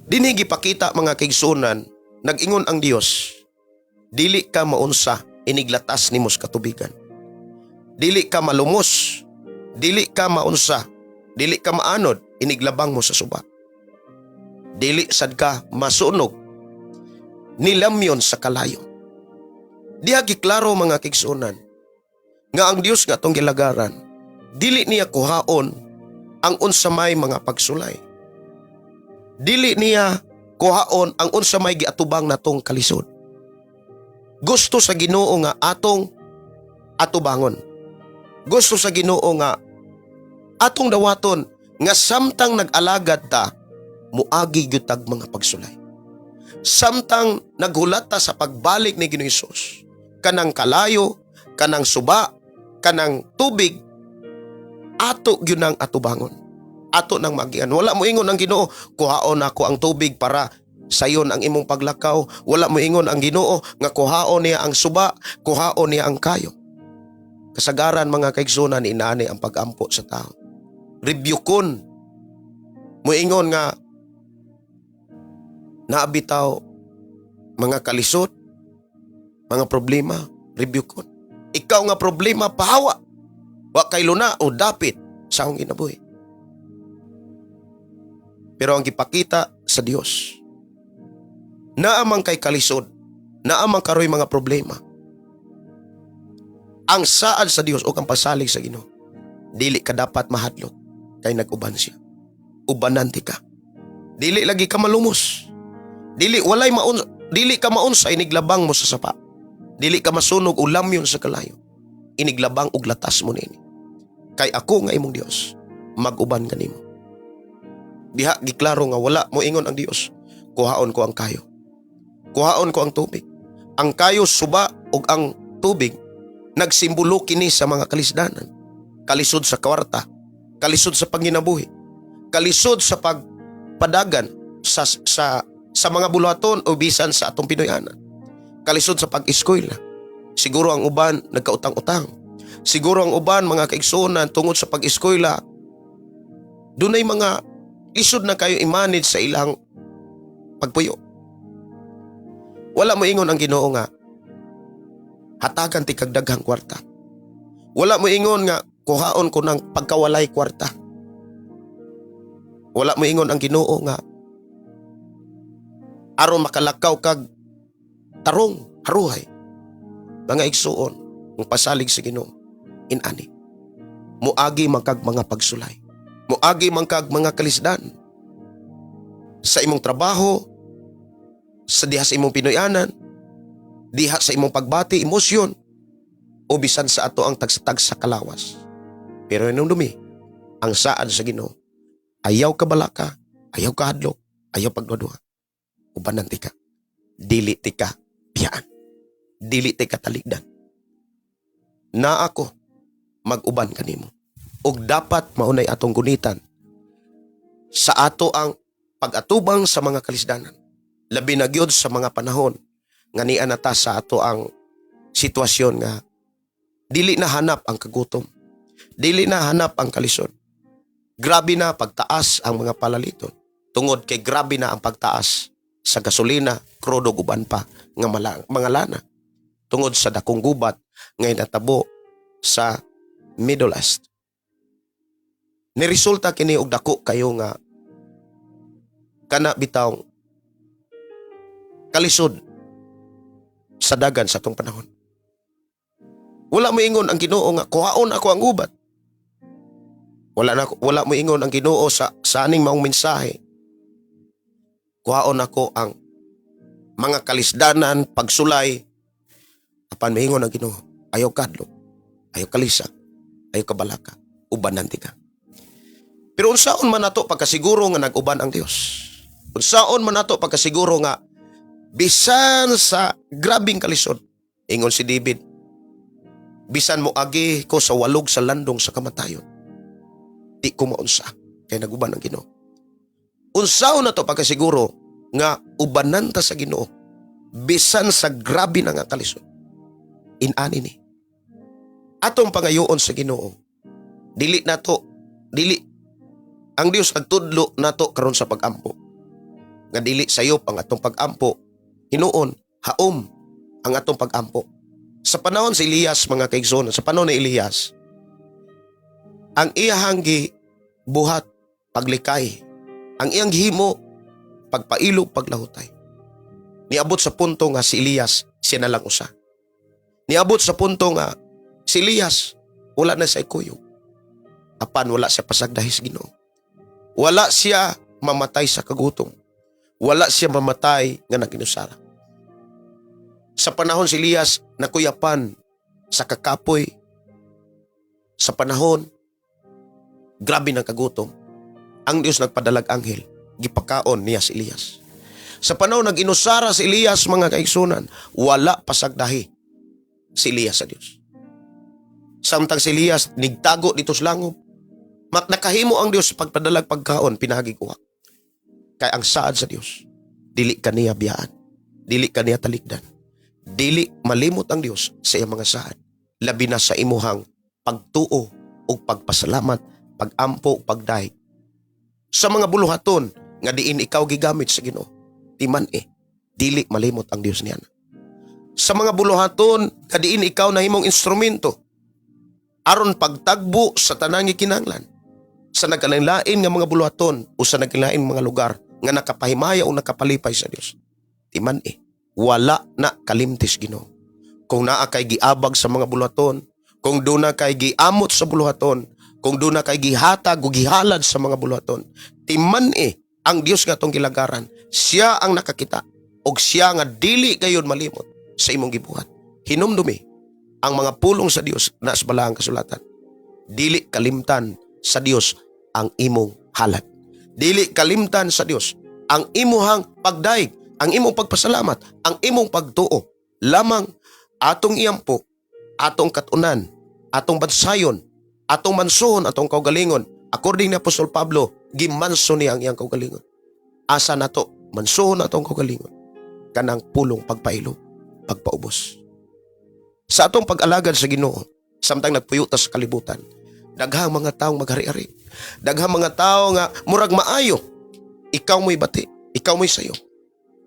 Speaker 2: Dinhi gipakita, mga kaigsunan, nag-ingon ang Dios, dili ka maunsa iniglatas nimo sa katubigan. Dili ka malumos, dili ka maunsa, dili ka maanod iniglabang mo sa suba. Dili sad ka masunog nilamyon sa kalayo. Diha giklaro, mga kaigsunan, nga ang Dios nga atong gilagaran, dili niya kuhaon ang unsa may mga pagsulay. Dili niya kuhaon ang unsa may giatubang natong kalisod. Gusto sa Ginoo nga atong atubangon. Gusto sa Ginoo nga atong dawaton nga samtang nag-alagad ta, muagi gyud tag mga pagsulay. Samtang naghulat ta sa pagbalik ni Ginoong Hesus, kanang kalayo, kanang suba, kanang tubig, ato gyud nang atubangon. Ato nang magian. Wala mo ingon ang Ginoo, "Kuhaon ako ang tubig para sayon ang imong paglakaw." Wala mo ingon ang Ginoo nga kuhaon niya ang suba, kuhaon niya ang kayo. Kasagaran, mga kaigsunan, inani ang pagampo sa tao. Rebuke-on. Moingon nga naabitaw mga kalisod, mga problema, rebuke-on. "Ikaw nga problema, pahawa. Wa kay luna o dapit sa akong kinabuhi." Pero ang gipakita sa Dios, naa man kay kalisod, naa man karoy mga problema. Ang saad sa Dios o ang pasalig sa Ginoo, dili ka dapat mahadlok kay nag-uban siya. Ubanan ti ka. Dili lagi ka malumos. Dili walay maun dili ka maunsa iniglabang mo sa sapa. Dili ka masunog o lamyon sa kalayo iniglabang og latas mo niini. Kay ako nga imong Dios, mag-uban kanimo. Diha giklaro nga wala mo ingon ang Dios, "Kuhaon ko ang kayo. Kuhaon ko ang tubig." Ang kayo, suba ug ang tubig nagsimbolo kini sa mga kalisdanan. Kalisod sa kwarta, kalisod sa panginabuhi, kalisod sa pagpadagan sa mga buluhaton o bisan sa atong Pinoyanan. Kalisod sa pag-eskwela. Siguro ang uban nagkautang-utang. Siguro ang uban, mga kaigsuonan, tungod sa pag-eskwela, dunay mga lisod na kayo i-manage sa ilang pagpuyo. Wala mo ingon ang Ginoo nga hatagan ti kag daghang kwarta. Wala mo ingon nga kuhaon ko ng pagkawalay kwarta. Wala mo ingon ang Ginoo nga aron makalakaw kag tarong haruhay. Mga igsuon, ang pasalig sa Ginoo inani. Muagi man kag mga pagsulay. Muagi man kag mga kalisdan. Sa imong trabaho, sa diha sa imong Pinoyanan, diha sa imong pagbati, emosyon, o bisan sa ato ang tagsa-tagsa kalawas. Pero inumdumi, ang saad sa Ginoo, ayaw ka balaka, ayaw ka hadlok, ayaw pagduha. Ubanan ti ka. Dili ti ka biyaan. Dili ti ka taligdan. Na ako mag-uban kanimo. Ug dapat maunay atong gunitan sa ato ang pag-atubang sa mga kalisdanan. Labi na gyud sa mga panahon nga niya na ta sa ato ang sitwasyon nga dili na hanap ang kagutom. Dili na hanap ang kalisod. Grabe na pagtaas ang mga palaliton. Tungod kay grabe na ang pagtaas sa gasolina, krudo, uban pa nga mga lana. Tungod sa dakong gubat nga natabo sa Middle East. Niresulta kini og dako kayo nga kana bitaw kalisod sa dagan sa atong panahon. Wala mo ingon ang Ginoo nga kuhaon ako ang ubat. Wala mo ingon ang Ginoo sa aning maong mensahe. Kuhaon ako ang mga kalisdanan, pagsulay. Apan miingon ang Ginoo, ayaw kadlok, ayaw kalisa, ayaw kabalaka, ubanan ti ka. Pero unsaon man nato pagkasiguro nga nag-uban ang Dios? Unsaon man nato pagkasiguro nga bisan sa grabing kalisod, ingon si David, bisan mo agi ko sa walog sa landong sa kamatayon, di ko maunsa kay naguban ang Ginoo. Unsaon nato pagkasiguro nga ubanan ta sa Ginoo bisan sa grabe na nga kalisod? Inani ni atong pangayoon sa Ginoo. Dili nato, dili ang Dios nagtudlo nato karon sa pagampo nga dili sayop ang atong pagampo. Hinuon haom ang atong pagampo. Sa panahon si Elias, mga kaigsoon, sa panahon ni Elias, ang iyahang buhat paglikay, ang iyang gihimo pagpailog, paglahutay. Niabot sa punto nga si Elias siya na lang usa. Niabot sa punto nga si Elias wala na sa ikuyog. Apan wala siya pasagdahi sa Ginoo. Wala siya mamatay sa kagutom. Wala siya mamatay nga naginusara. Sa panahon si Elias nakuyapan sa kakapoy, sa panahon grabe ng kagutom, ang Dios nagpadalag anghel, gipakaon niya si Elias. Sa panahon nag-inusara si Elias, mga kaigsunan, wala pasagdahi si Elias sa Dios. Samtang si Elias nigtago dito sa langob, nakahimo ang Dios sa pagpadalag pagkaon pinagi kuha. Kay ang saad sa Dios, dili kaniya biyaan, dili kaniya talikdan. Dili malimot ang Dios sa iyang mga saad, labi na sa imuhang pagtuo ug pagpasalamat, pagampo, pagdahig sa mga buluhaton nga diin ikaw gigamit sa Ginoo. Timan eh, dili malimot ang Dios niyan. Sa mga buluhaton nga diin ikaw nahimong instrumento aron pagtagbo sa tanang kinahanglan sa nagkalain nga mga buluhaton o sa nagkalain mga lugar nga nakapahimaya o nakapalipay sa Dios. Timan eh, wala na kalimtis Ginoo. Kung naa kay giabag sa mga buluhaton, kung duna kay giamot sa buluhaton, kung duna kay gihatag o gihalad sa mga buluhaton, timan eh, ang Dios nga atong gilagaran, siya ang nakakita og siya nga dili gayon malimot sa imong gibuhat. Hinumdumi ang mga pulong sa Dios na sa balaang kasulatan. Dili kalimtan sa Dios ang imong halad. Dili kalimtan sa Dios ang imuhang pagdaig, ang imong pagpasalamat, ang imong pagtuo. Lamang atong iampo, atong katunan, atong bansayon, atong mansuhon, atong kaugalingon. According ni Apostol Pablo, gimanso niya ang iyang kaugalingon. Asa nato mansuhon atong kaugalingon? Kanang pulong pagpailob, pagpaubos. Sa atong pag-alagad sa Ginoo, samtang nagpuyo ta sa kalibutan, daghang mga taong maghari-ari. Daghang mga tao nga murag maayo. Ikaw mo'y bati, ikaw mo'y sayo.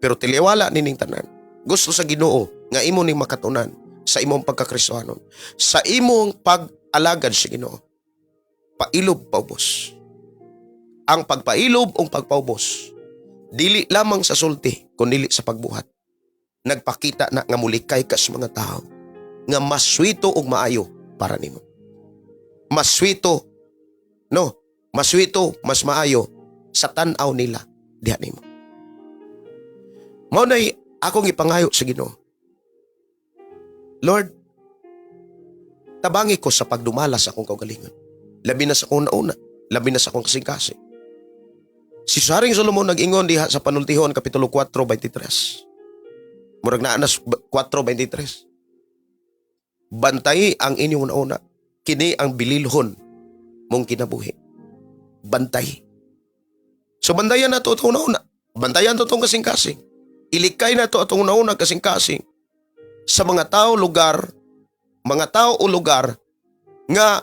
Speaker 2: Pero tiliwala nining tanan. Gusto sa Ginoo nga imo ning makatunan sa imong pagkakristohanon, sa imong pag-alagad sa Ginoo. Pailob, paubos. Ang pagpailob o pagpaubos, dili lamang sa sulti, kun dili sa pagbuhat. Nagpakita na nga mulikay ka sa mga tao nga mas swito og maayo para nimo. Mas swito, no, mas swito, mas maayo sa tan-aw nila diha nimo. Mao nay akong ipangayo sa Ginoo. Lord, tabangi ko sa pagdumala sa akong kaugalingon. Labi na sa akong nauna, labi na sa akong kasing-kasing. Si Haring Solomon nag-ingon diha sa Panultihon Kapitulo 4:23. Murag naa na 4:23. Bantay ang inyong una, kini ang bililhon mong kinabuhi. Bantay. So bantayan nato itong una. Bantayan to itong kasing-kasing. Ilikay na to atong una kasing-kasing sa mga tao lugar, mga tao o lugar nga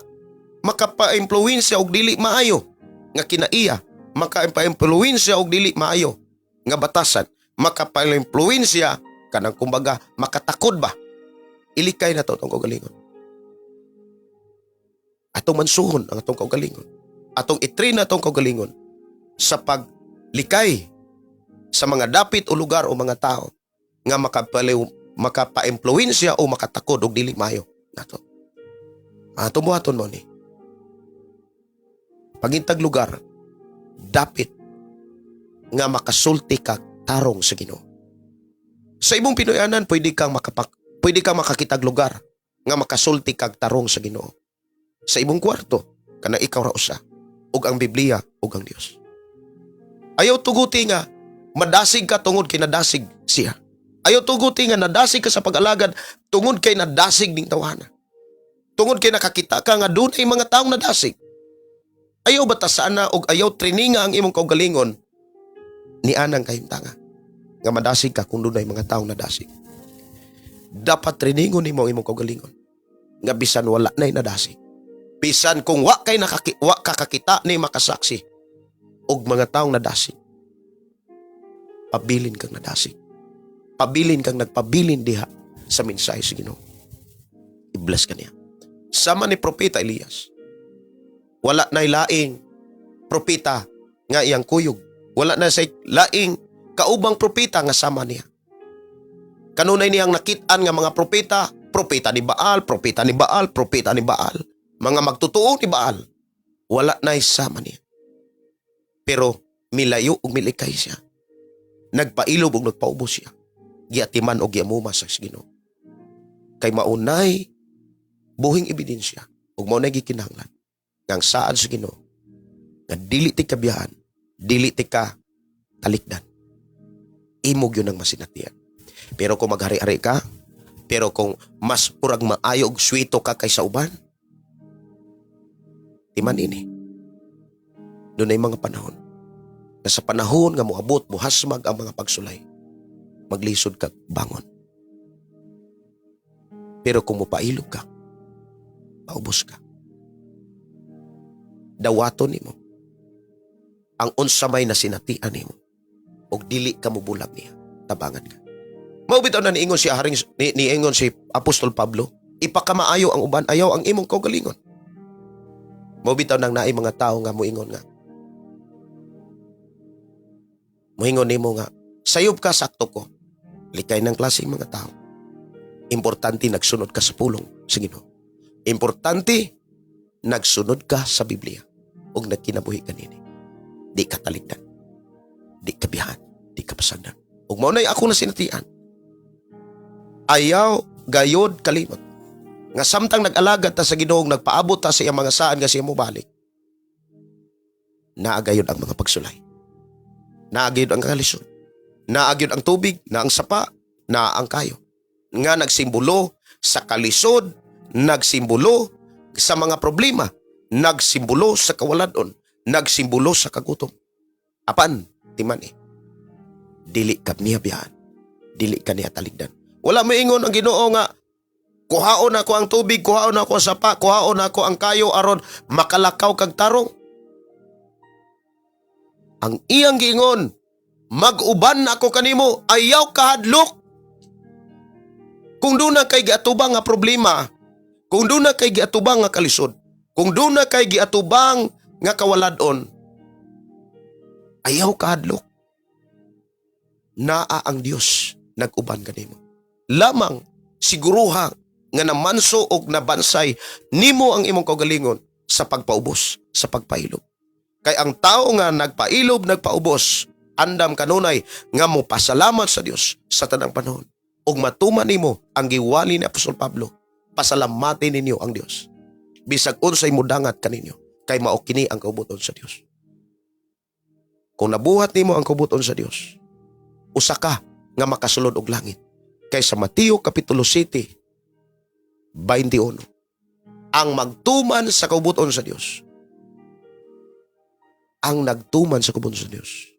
Speaker 2: makapa-impluwensya og dili maayo nga kinaiya, maka-impluwensya og dili maayo nga batasan, makapa-impluwensya kanang kumbaga makatakod ba. Ilikay na to itong kaugalingon. Atong mansuhon ang atong kaugalingon. Atong i-train atong kaugalingon sa paglikay sa mga dapit o lugar o mga tao nga makapaliw, makapa-impluwensya o makatakod og dili maayo nato. Atong buhaton mo ni. Pangitag lugar, dapit nga makasulti ka tarong sa Ginoo. Sa imong Pinoyanan, pwede kang makakitag lugar nga makasulti kag tarong sa Ginoo. Sa imong kwarto, kana ikaw ra usa ug ang Biblia ug ang Dios. Ayaw tuguti nga madasig ka tungod kay nadasig siya. Ayaw tuguti nga nadasig ka sa pag-alagad tungod kay nadasig ning tawhana. Tungod kay nakakita ka nga dunay mga taong nadasig. Ayaw batasana og ayaw traininga ang imong kaugalingon ni anang kahimtanga nga madasig ka kung dunay mga taong nadasig. Dapat trainingon nimo ang imong kaugalingon nga bisan wala na'y nadasig. Bisan kung wa ka kakita ni makasaksi og mga taong nadasig. Pabilin kang nadasig. Pabilin kang nagpabilin diha sa mensahe sa Ginoo. I-bless ka niya. Sama ni Propeta Elias. Wala na'y laing propeta nga iyang kuyog. Wala na say laing kaubang propeta nga sama niya. Kanunay niyang nakit-an nga mga propeta, propeta ni Baal, propeta ni Baal, propeta ni Baal. Mga magtotoo ni Baal. Wala na'y sama niya. Pero milayo ug milikay siya. Nagpailob ug nagpaubos siya. Giatiman og giamuma sa Ginoo. Kay maunay buhing ebidensya ug maunay gikinahanglan nga ang saad sa Ginoo nga dili ti kabiyaan, dili ti ka talikdan. Imo gyud ang masinatian. Pero kung maghari-hari ka, pero kung mas purag maayo og swito ka kaysa uban, timan ini. Dunay mga panahon na sa panahon nga moabot, mohasmag ang mga pagsulay, maglisod kag bangon. Pero kung mopailob ka, paubos ka. Dawaton nimo ang unsa may nasinatian nimo og dili ka mobulag niya, tabangan ka. Mao bitaw na niingon si haring niingon si Apostol Pablo, ipakamaayo ang uban, ayaw ang imong kaugalingon. Mao bitaw nang naay mga tawo nga moingon nga moingon nimo nga sayop ka, sakto ko. Likay ng klaseng mga tao. Importante nagsunod ka sa pulong sa Ginoo. Importante nagsunod ka sa Biblia ug nagkinabuhi ka nini. Di ka talikdan. Di ka biyahan. Di ka pasagdan. Ug mao na'y ako na sinatian. Ayaw gayod kalimot nga samtang nag-alagad ta sa Ginoo, nagpaabot ta sa iyang mga saan nga siya mobalik. Naa gayod ang mga pagsulay. Naa gayod ang kalisod. Naa gyud ang tubig, naa ang sapa, naa ang kayo. Nga nagsimbolo sa kalisod, nagsimbolo sa mga problema, nagsimbolo sa kawaladon, nagsimbolo sa kagutom. Apan, timan eh, dili ka niya biyahan. Dili ka niya taligdan. Wala moingon ang Ginoo nga kuhaon ako ang tubig, kuhaon ako ang sapa, kuhaon ako ang kayo aron makalakaw kag tarong. Ang iyang giingon, mag-uban ako kanimo, ayaw kahadlok. Kung duna kay giatubang nga problema, kung duna kay giatubang nga kalisod, kung duna kay giatubang nga kawaladon, ayaw kahadlok. Naa ang Dios nag-uban kanimo. Lamang siguruha nga namanso og nabansay nimo ang imong kaugalingon sa pagpaubos, sa pagpailob. Kay ang tao nga nagpailob, nagpaubos, andam kanunay nga mopasalamat sa Dios sa tanang panahon. Ug matuman nimo ang giwali ni Apostol Pablo, pasalamatin ninyo ang Dios. Bisag unsay mudangat kaninyo, kay mao kini ang kaubuton sa Dios. Kung nabuhat nimo ang kaubuton sa Dios, usa ka nga makasulod og langit. Kay sa Mateo Kapitulo 7, 21, ang magtuman sa kaubuton sa Dios, ang nagtuman sa kaubuton sa Dios,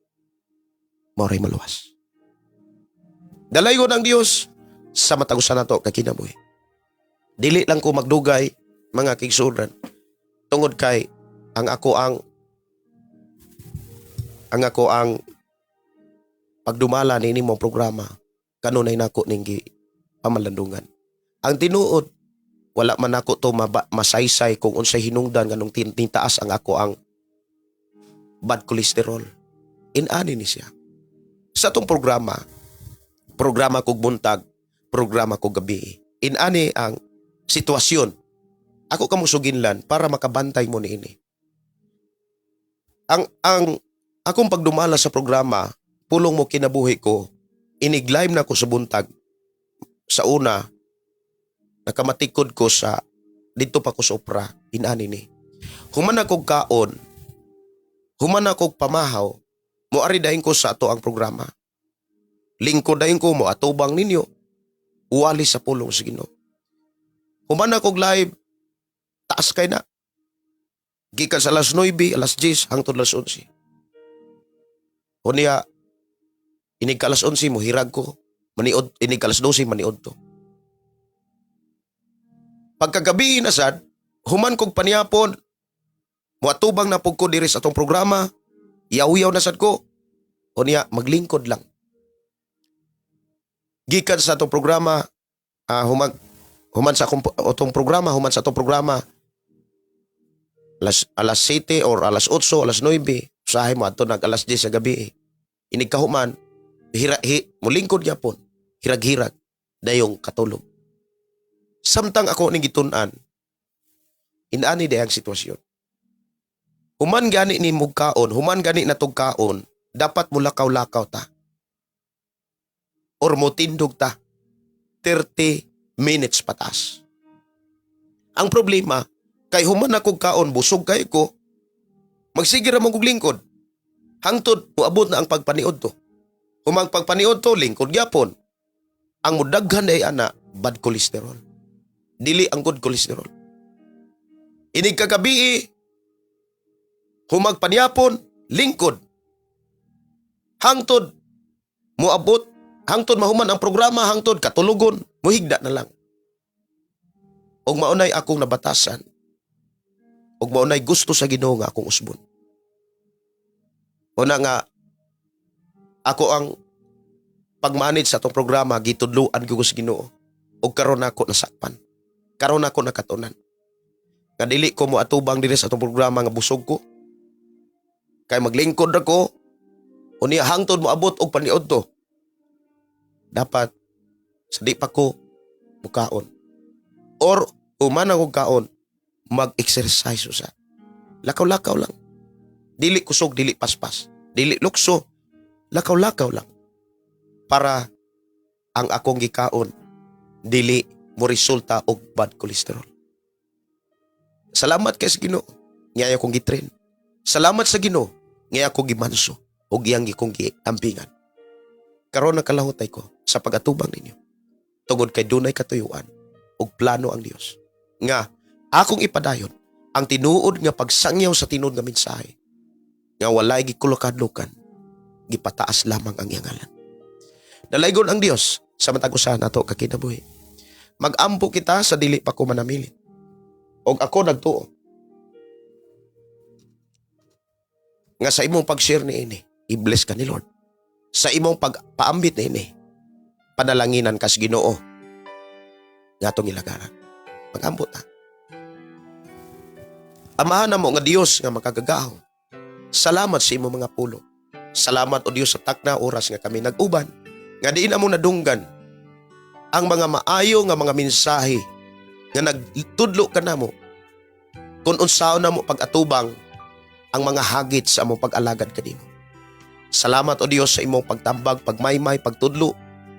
Speaker 2: mao ray maluwas. Dalaygon ang Dios sa matag usa nato ka kinabuhi. Dili lang ko magdugay, mga kaigsuonan, tungod kay ang ako ang pagdumala ni mong programa kanunay nako ning pamalandungan. Ang tinuod Wala man ako to masaysay kung unsay hinungdan nganong nitaas ang ako ang bad cholesterol. Inani ni siya. Sa atong programa, programa kog buntag, programa kog gabi. Inani ang sitwasyon. Ako kamo suginlan para makabantay mo niini. Ang akong pagdumala sa programa, Pulong Mo Kinabuhi Ko, inig-live na ko sa buntag. Sa una, nakamatikod ko sa dito pa ko sa opera, inani ni. Human akong kaon, human akong pamahaw, moari dayon ko sa ato ang programa. Lingkod dayon ko mo atubang ninyo, uwali sa pulong sa Ginoo. Human akong live, taas kay na. Gikan sa alas 9, alas 10, hangtod alas 11. Unya, inig ka alas 11, mohirag ko. Maniod, inig ka alas 12, maniod to. Pagkagabi na sad, human kog panihapon, muatubang na pug ko diri sa atong programa, yaw-yaw na sad ko. Unya, maglingkod lang. Gikan sa atong programa, human sa akong atong programa, human sa atong programa, alas 7 or alas 8, alas 9, usahay mo ato nag alas 10 sa gabi. Inig kahuman, mulingkod gyapon, hirag-hirag, dayong katulog. Samtang ako ning gitun-an, inani day ang sitwasyon. Human gani ni mugkaon, human gani na kaon, dapat mo lakaw-lakaw ta. Or mo tindog ta. 30 minutes pataas. Ang problema, kay human ako kaon, busog kay ko, magsige ra mo kog lingkod. Hangtod, muabot na ang pagpaniod to. Humang pagpaniod to, lingkod gyapon. Ang mudaghan ay ana, bad cholesterol. Dili ang good cholesterol. Inig kagabi, humag panyapon, lingkod. Hangtod, muabot, hangtod mahuman ang programa, hangtod katulugon, muhigda na lang. Og maunay akong nabatasan, og maunay gusto sa Ginoo nga akong usbon. Una nga, ako ang pag-manage sa atong programa, gitudluan ko sa Ginoo. Og karon ako nasakpan. Karon ako nakatunan. Nga dili ko mo atubang diri sa atong programa nga busog ko. Kay maglingkod ako, unya hangtod mo abot og paniod to. Dapat sa di pa ko mukaon. Or human ako kaon, mag-exercise usa. Lakaw-lakaw lang. Dili kusog, dili paspas. Dili lukso. Lakaw-lakaw lang. Para ang akong gikaon dili mo resulta og bad cholesterol. Salamat kay sa Ginoo nga akong gitrain. Salamat sa Ginoo nga ako gimanso ug iyang gikong giampingan. Karon nakalahutay ko sa pagatubang ninyo. Tungod kay dunay katuyuan ug plano ang Dios nga akong ipadayon ang tinuod nga pagsangyaw sa tinuod nga mensahe nga walay gikulokadlokan, gipataas lamang ang iyang ngalan. Dalaygon ang Dios sa matag usa nato kakinabuhi. Magampo kita sa dili pa ko manamilit. Og ako nagtuo nga sa imong pag-share niini, i-bless ka ni Lord. Sa imong pagpaambit niini, panalanginan kas Ginoo nga atong ilagaran. Magampo ta. Amahan namo nga Dios nga makagagahom. Salamat sa imong mga pulong. Salamat, o Dios, sa takna oras nga kami nag-uban. Nga diin amo nadunggan ang mga maayo nga mga mensahe nga nagtudlo ka namo kung unsaon namo pag-atubang ang mga hagit sa among pag-alagad kanimo. Salamat, o Dios, sa imong pagtambag, pagmaymay, pagtudlo,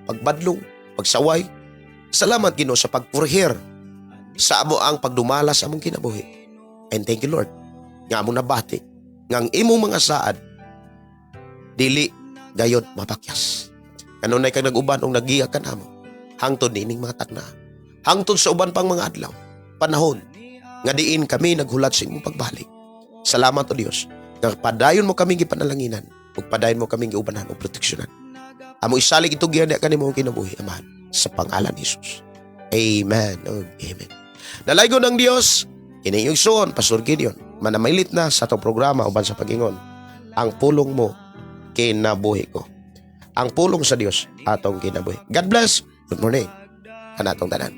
Speaker 2: pagbadlong, pagsaway. Salamat, Ginoo, sa pagpurher sa amo ang pagdumala sa among kinabuhi. And thank you, Lord, nga among nabati nga ang imong mga saad dili gayod mapakyas. Kanunay kag nag-uban og nagiya ka namo hangtod niining mga takna. Hangtod sa uban pang mga adlaw, panahon nga diin kami naghulat sa imong pagbalik. Salamat, O Dios, nga padayon mo kaming gipanalanginan ug padayon mo kaming giubanan ug proteksyonan. Amo isalig itugyan niya kanimo ang kinabuhi, Amahan, sa pangalan ni Jesus. Amen ug amen. Dalaygon ang Dios, kini inyong igsoon, Pastor Gideon, manamilit na sa atong programa uban sa pag-ingon. Ang Pulong Mo, Kinabuhi Ko. Ang pulong sa Dios atong kinabuhi. God bless. Good morning. Kanatong tanan.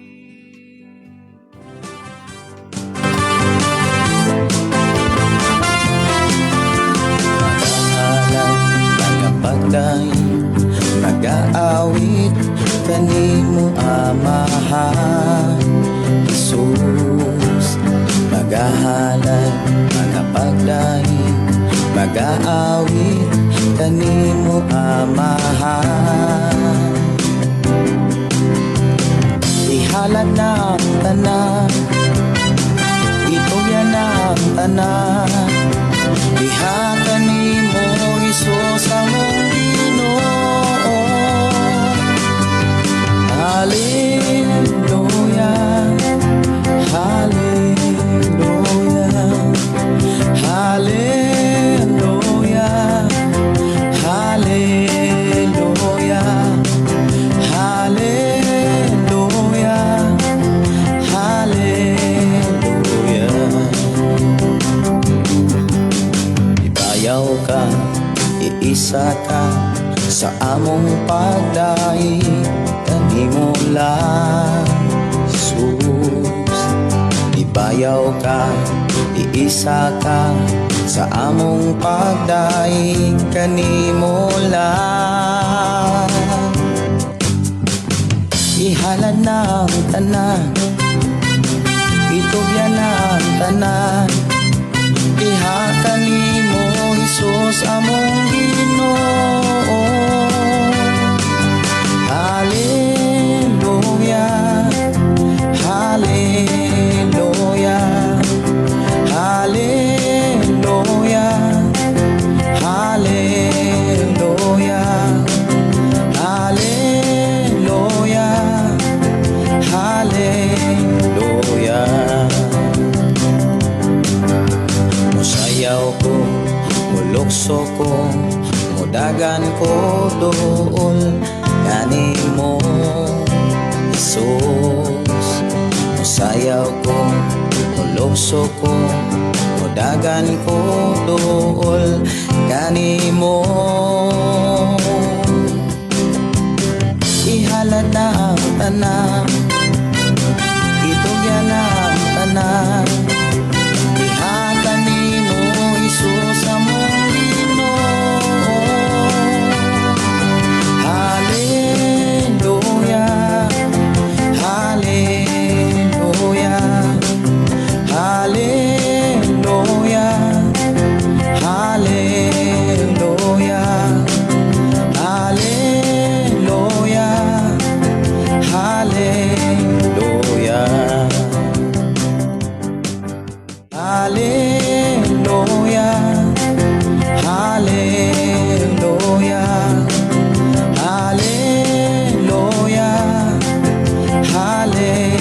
Speaker 1: Magaawit kanimo, Amahan Jesus. Magahalad, magapagdahig, magaawit kanimo, Amahan. Ihalad na ang tanan, itugyan na ang tanan. Diha kanimo, Hesus, among Ginoo. Hallelujah, Hallelujah, Hallelujah, Hallelujah, Hallelujah, Hallelujah. Ibayaw ka, iisa ka sa among pagdaig kanimo lang, Jesus. Ibayaw ka, iisa ka sa among pagdaig kanimo lang. Ihalad na ang tanan, itugyan na ang tanan. Diha kanimo, Hesus, among Ginoo. Hallelujah, Hallelujah, Hallelujah, Hallelujah, Hallelujah, Hallelujah. Musayaw ko, mulukso ko, mudagan ko duol kanimo, Jesus. Musayaw ko, mulukso ko, mudagan ko duol kanimo. Ihalad na ang tanan, itugyan na ang tanan. Diha kanimo, Hesus, among Ginoo. Hallelujah, Hallelujah, Hallelujah, Hallelujah, Hallelujah, Hallelujah, Hallelujah, Hallelujah, Hallelujah, Hallelujah.